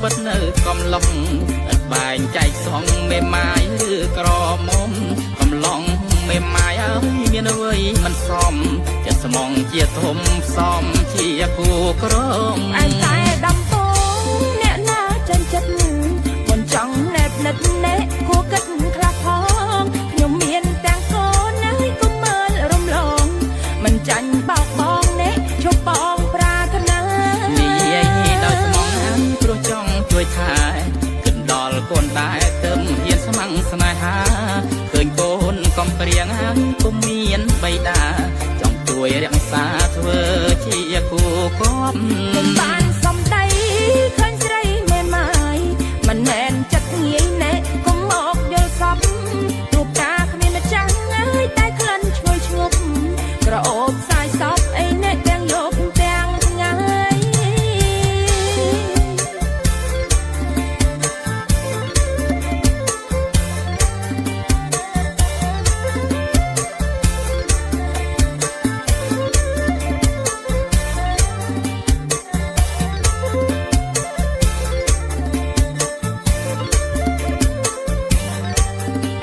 ត្បិតនៅកំឡុងឥតបែងចែកសងមេម៉ាយឬក្រមុំកំឡុងមេម៉ាយអើយមានអ្វីមិនសមចិត្តស្មងជាធំសមជាគូក្រង ឯតែដំបងអ្នកណាចាញ់ចិត្តមិនចង់ណែបនិតណែគួរគិតខ្លះផងខ្ញុំមានទាំងកូនហើយកុំមើលរំលងមិនចាញ់បោកបងណែឈប់បងប្រាថ្នា និយាយដោយស្មងហើយព្រោះចង់ជួយថែគិតដល់កូនដែរទៅហ៊ានស្ម័គ្រស្នេហាឃើញកូនកំព្រៀងហើយពុំមានបៃតាចង់ជួយរក្សាធ្វើជាគូគប់ ពុំបានសំដីឃើញស្រីមេម៉ាយមិនមែនចិត្តងាយណែកុំមកយល់សពរូបតាគ្មានម្ចាស់ហើយតែក្លិនឈ្ងុយឈ្ងប់ក្រអូបសាយសពអីណែទាំងយប់ទាំងថ្ងៃ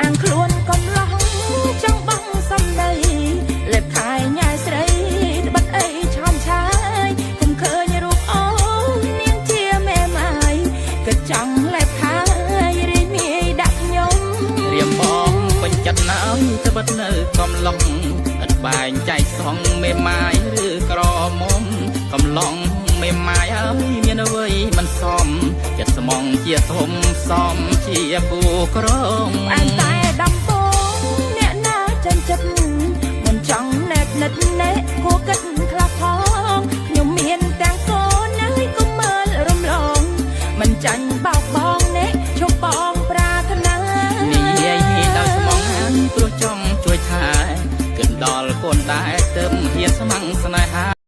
អាងខ្លួនកំឡោះចង់បងសំដីលេបថៃញ៉ែស្រីត្បិតអីឆោមឆាយគុំឃើញរូបអូននាងជាមេម៉ាយគិតចង់លេបថៃរីមាយដាក់ខ្ញុំ រៀមបងពេញចិត្តណាស់ត្បិតនៅកំឡុងឥតបែងចែកសងមេម៉ាយឬក្រមុំកំឡុងមេម៉ាយអើយមានអ្វីមិនសមចិត្តស្មងជាធំសមជាគូក្រង ផ្អែមតែដំបងអ្នកណាចាញ់ចិត្តមិនចង់ណែបនិតណែគួរគិតខ្លះផងខ្ញុំមានទាំងកូនហើយកុំមើលរំលងមិនចាញ់បោកបងណែឈប់បងប្រាថ្នា និយាយដោយស្មងហើយព្រោះចង់ជួយថែគិតដល់កូនដែរទៅហ៊ានស្ម័គ្រស្នេហា។